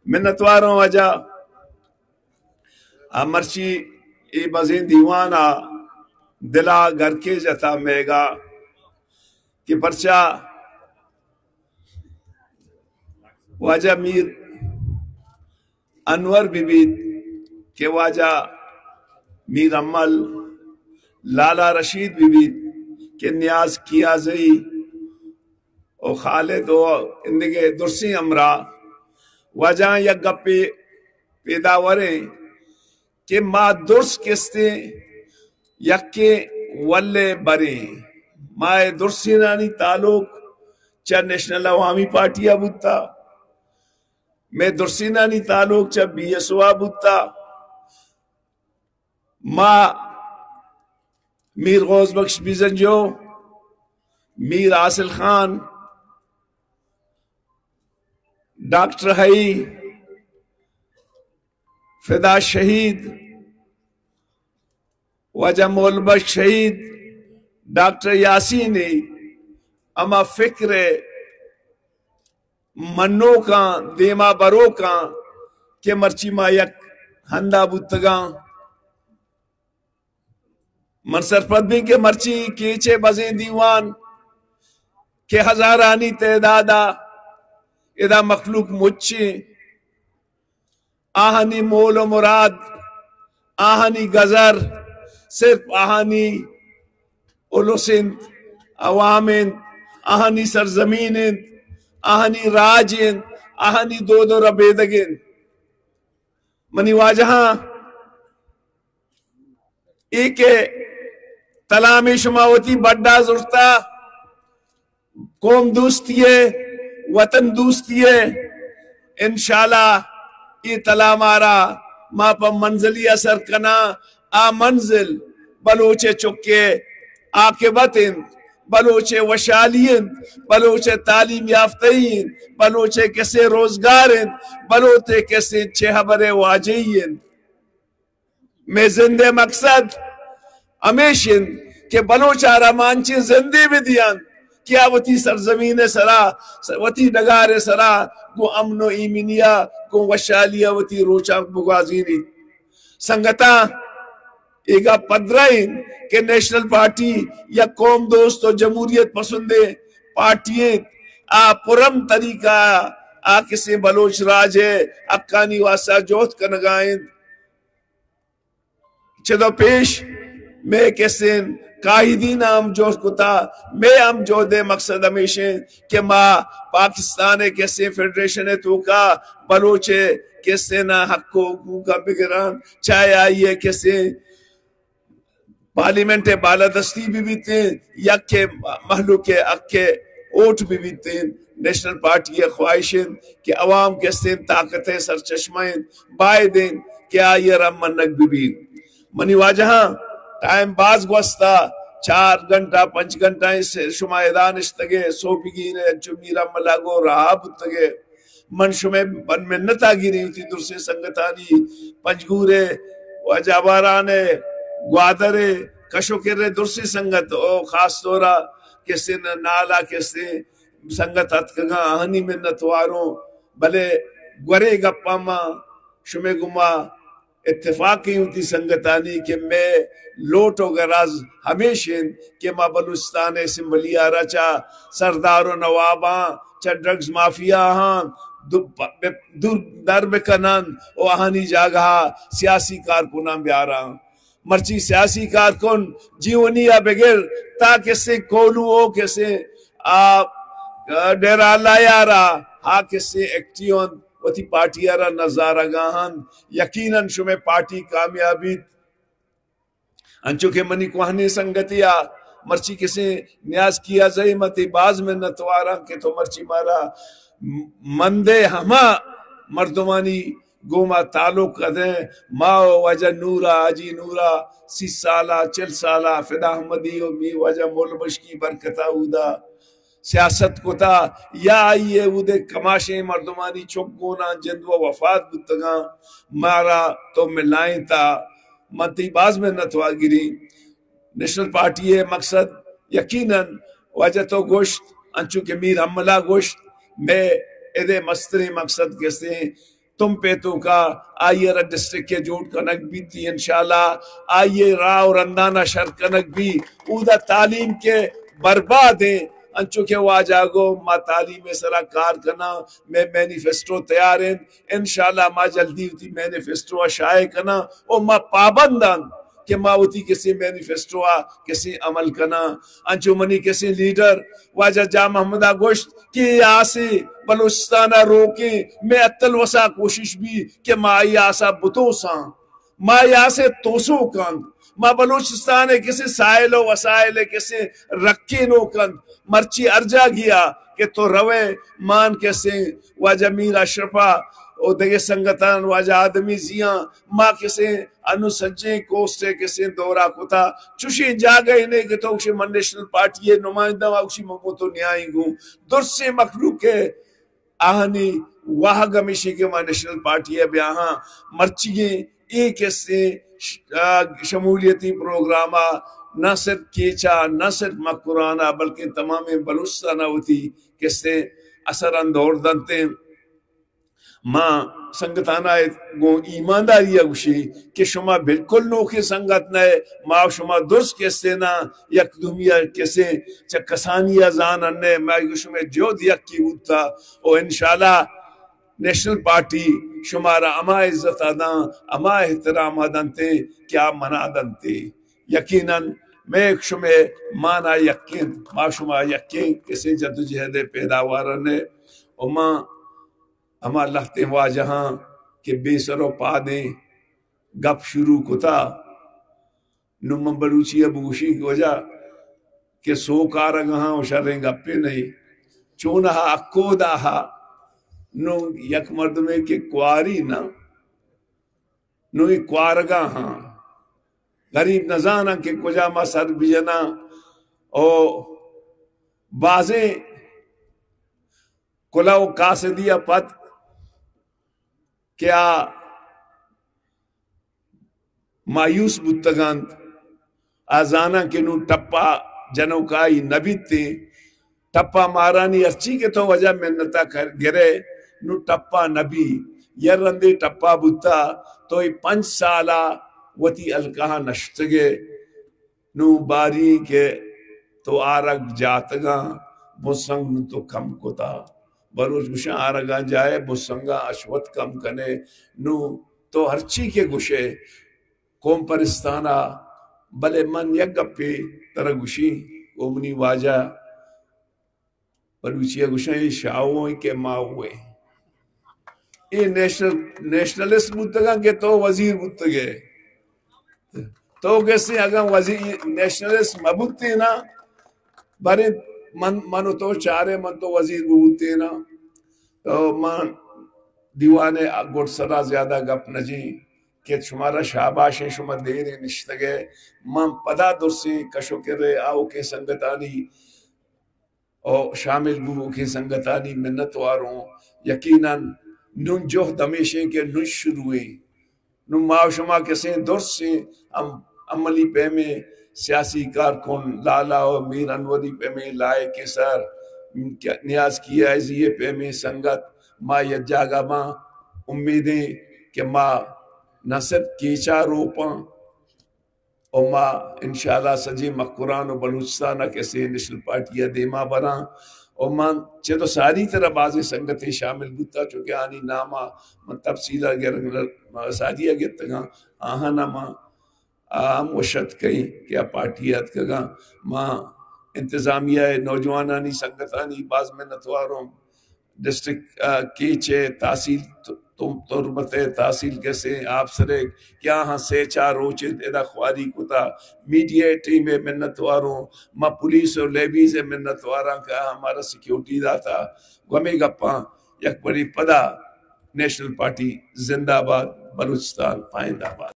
منتوار آں واجہ، آ مرچی اے بزیں دیوان ءَ دل ءَ گرکے جتا میگا کہ پرچا واجہ میر انور بہ بیت کہ واجہ میر امل، لالا رشید بہ بیت کہ نیاز کیازئی و خالد و اندگہ درسیں ہمراہ، واجہاں یک گپے پیداوریں کہ ما درس کستیں یکیں ولے بریں۔ ما اے درسینانی تعلق چہ نیشنل عوامی پارٹی ءَ بوتا، مئے درسینانی تعلق چہ بی ایس او ءَ بوتا۔ ما میر غوث بخش بیزنجو، میر حاصل خان، ڈاکٹر حئی، فدا شہید، واجہ مول بخش شہید، ڈاکٹر یاسین ءِ ہما فکر ءِ منوکاں، دیما بروکاں کہ مرچی ما یک ہندا بوتگاں۔ من سرپد بیں کہ مرچی کیچ ءِ بزیں دیوان کہ ہزارانی تعداد ءَ ادا مخلوق مچیں، آہانی مول و مراد، آہانی گزر صرف آہانی الس انت، عوام انت، آہانی سرزمین انت، آہانی راج انت، آہانی دود و ربیدگ انت۔ منی واجہاں، اے کہ تلامی شما وتی بڈا زرتا، قوم دوستی ءِ، وطن دوستی ءِ، انشاءاللہ اے تلامارا ما پہ منزلی ءَ سر کناں۔ آ منزل بلوچ ءِ چک ءِ عاقبت انت، بلوچ ءِ وشحالی انت، بلوچ ءِ تعلیم یافتہی انت، بلوچ ءِ کسے روزگار انت، بلوچ ءِ کسے چہ ہبر ءِ واجہی انت۔ مئے زند ءِ مقصد ہمیش انت کہ بلوچ ءَ را ما انچیں زندے بہ دیاں کہ آ وتی سرزمین ءِ سرا، وتی ڈگار ءِ سرا گوں امن و ایمنی ءَ، گوں وشحالی ءَ وتی روچاں بگوازینیت۔ سنگتاں، اے گپ پدرہ انت کہ نیشنل پارٹی یک قوم دوست و جمہوریت پسندیں پارٹی انت۔ آ پرامن طریقہ ءَ آ کسیں بلوچ راج ءِ حقانی واسطہ جہد کنگا انت۔ چدو پیش مئے کسیں قائدین ءَ ہم جہد کتا، مئے ہم جہد ءِ مقصد ہمیش انت کہ ما پاکستان ءِ کسیں فیڈریشن ءِ توکا بلوچ ءِ کسیں نا حق و حقوق ءَ بگراں، چاہے آئی ءِ کسیں پارلیمنٹ ءِ بالادستی بہ بیتیں، یک ءِ مہلوک ءِ حق ءِ ووٹ بہ بیتیں۔ نیشنل پارٹی ءِ خواہش انت کہ عوام کسیں طاقت ءِ سرچشمہ انت، باید انت کہ آئی ءَ را منگ بہ بیت۔ منی واجہاں، ٹائم باز گوستا، چار گھنٹہ، پنچ گھنٹہ ءَ سے شما ادا نشتگے، سوبگین ءَ انچو میر امل ءَ گوں رہا بوتگے۔ من شمئے بن منت ءَ گریں وتی درسیں سنگتانی، پنجگور ءِ، واجہ آباران ءِ، گوادر ءِ، کش و کر ءِ درسیں سنگت، او خاص طور ءَ کسیں نال ءَ کسیں سنگت اتکگاں، آہانی منت واروں، بلے گورے گپاں ما شمئے گوما اتفاقی وتی سنگتانی کہ مئے لوٹ و گراز ہمیش انت کہ ما بلوچستان اسمبلی ءَ را چہ سردار و نواباں، چہ ڈرگز مافیا ہاں دو-، دور در بکنن و آہانی جاگہ ءَ سیاسی کارکناں بیاران۔ مرچی سیاسی کارکن جیونی ءَ بگر تا کسے کولو و کسے آ ڈیرہ اللہ ءَ را ہا کسے ایکٹیو انت، وتی پارٹی ءَ را نزارگا انت، یقیناً شمئے پارٹی کامیاب بیت۔ انچو کہ منی کوہنیں سنگتے ءَ مرچی کسے نیاز کیازئی، من تئی باز منت واراں کہ تو مرچی مارا مندے ہما مردمانی گوما تعلق ادیں۔ ما و واجہ نورا، حاجی نورا، سی سالا، چل سالا، فدا احمدی و می واجہ مول بشکی برکتا اودا سیاست کتا، یا آئی ءِ اودے کماشیں مردمانی چک گوناں جند و وفات بوتگاں، مارا تو ملائیں تا، من تئی باز منت وار گریں۔ نیشنل پارٹی ءِ مقصد یقیناً واجہ تو گوشت، انچو کہ میر حملہ گوشت، مئے ادے مستریں مقصد کسیں تمپ ءِ توکا آئی ءَ را ڈسٹرکٹ ءِ جوڑ کنگ بیت، انشاءاللہ آئی ءِ راہ ءُ رندانا شر کنگ بی۔ اودا تعلیم کہ برباد ایں، انچو کہ واجہ گو، ما تعلیم ءِ سرا کار کناں، مئے مینیفیسٹو تیار انت، انشاءاللہ ما جلدی وتی مینیفیسٹو ءَ شائع کناں ءُ ما پابند آں کہ ما وتی کسے مینیفیسٹو ءَ کسے عمل کناں۔ انچو منی کسے لیڈر واجہ جان محمد ءَ گوشت کہ اے آسے بلوچستان ءَ روکیں، مئے اتل وسا کوشش بی کہ ما اے آسا بتوساں، ما اے آسے توسوک آں، ما بلوچستان ءِ کسے ساحل ءُ وسائل ءِ کسے رکینوک آں۔ مرچی ہر جاگہے ءَ کہ تو روئے، مان کسے واجہ میر اشرف ءَ ءُ دگہ سنگتاں، واجہ آدمی زیاں، ما کسے انوں سجیں کوسٹ ءِ کسے دورہ کتا۔ چوشیں جاگہے نے کہ تو گوشے من نیشنل پارٹی ءِ نمائندہ آں، گوشی من گوں تو نیائیں گوں۔ درسیں مخلوق ءِ آہانی واہگ ہمیشی کہ ما نیشنل پارٹی ءَ بیاہاں۔ مرچیگیں اے کسے ش-، آ، شمولیتی پروگرام ءَ نہ صرف کیچ ءَ، نہ صرف مکران ءَ، بلکہ تمامیں بلوچستان ءَ وتی کسے اثر اندور دنتیں۔ ما سنگتانا گوں ایمانداری ءَ گوشی کہ شما بالکل نوکیں سنگت نہ ئے، ما شما درست کسے نا، یک دومی ءَ کسے چہ کسانی ءَ زانن نہ ئے، ما گوں شمئے جہد یکی بوتا ءُ انشاءاللہ نیشنل پارٹی شمارا ہما عزت ءَ داں، ہما احترام ءَ دنتے کہ آ منا دنتے۔ یقیناً مئے شمئے مانا یکیں، ما شما یکیں کسے جدوجہد ءِ پیداوار نہ ئے۔ ءُ ما ہما لہتیں واجہاں کہ بے سر ءُ پادیں گپ شروع کتا، نوں من بلوچی ءَ بگوشیں کہ واجہ کہ سوک آرگ ءَ آں ءُ شریں گپے نہ ایں۔ چوناہا اکو داہا نوں یک مردمے کہ کواری نہ، نوں اے کوارگ ءَ آں، غریب نزاناں کہ کجام ءَ سر بجناں۔ او بازیں کلہ ءُ قاصدی ءَ پد کہ آ مایوس بوتگ اَنت، آ زاناں کہ نوں ٹپا جنوکائی نہ بیت ایں۔ ٹپا مارانی ہرچی کہ تو واجہ منت ءَ کر-، گرئے، نوں ٹپا نہ بی۔ یک رندے ٹپا بوتا، تو اے پنچ سال ءَ وتی حلقہ ءَ نشتگ ئے۔ نوں باری کہ تو آرگ جاتگاں، بنسنگ نوں تو کم کتا۔ بلوچ گوشاں آرگاں جائے، بنسنگاں اش وت کم کنے۔ نوں تو ہرچی کہ گوشے قوم پرستانا، بلے من یک گپے ترا گوشی، او منی واجہ بلوچی ءَ گوشاں، اے شاہو ایں کہ ماہو ایں۔ اے نیشنل، نیشنلسٹ بوتگاں کہ تو وزیر بوتگے۔ تو کسے اگاں وزیر، نیشنلسٹ مہ بوتیں نا، باریں من، من ءُ تو چاریں، من تو وزیر بوتیں نا۔ تو من دیوان ءِ گڈسرا زیادہ گپ نہ جیں کہ شمارا شاباش ایں، شما دیریں نشتگے۔ من پدا درسیں کش ءُ کر ءِ آؤکیں سنگتانی ءُ شامل بوؤکیں سنگتانی منتوار اوں۔ یقیناً نوں جہد ہمیش ایں کہ نوں شروع ایں۔ نوں ما ءُ شما کسیں درسیں ام-، عملی پیمیں سیاسی کارکن لالا ءُ میر انوری پیمیں لائقیں سر، نیاز کیازئی ءِ پیمیں سنگت، ما یک جاگہ باں۔ امیدیں کہ ما نہ صرف کیچ ءَ روپاں، ءُ ما انشاءاللہ سجیں مکران ءُ بلوچستان ءَ کسے نیشنل پارٹی ءَ دیما براں۔ ءُ من چد ءُ ساری ترا بازیں سنگتے شامل بوتا، چونکہ آنی نام ءَ من تفصیل ءَ گر-، ساری ءَ گپتگاں، آہاں نہ ما آ ہم وش اتکئیں کہ آ پارٹی ءَ اتکگاں۔ ما انتظامیہ ءِ نوجوانانی سنگتانی باز منتوار اوں۔ ڈسٹرکٹ، آ، کیچ ءِ تحصیل ت-، تم-، تربت ءِ تحصیل کسیں آپسرے کہ آہاں سے چار روچ انت ادا خواری کتا۔ میڈیا ءِ ٹیم ءِ منتوار اوں، ما پولیس ءُ لیویز ءِ منتوار آں کہ آہاں مارا سیکیورٹی داتا۔ گوں ہمے گپاں یک بری پدا نیشنل پارٹی زندہ باد، بلوچستان پائندہ باد۔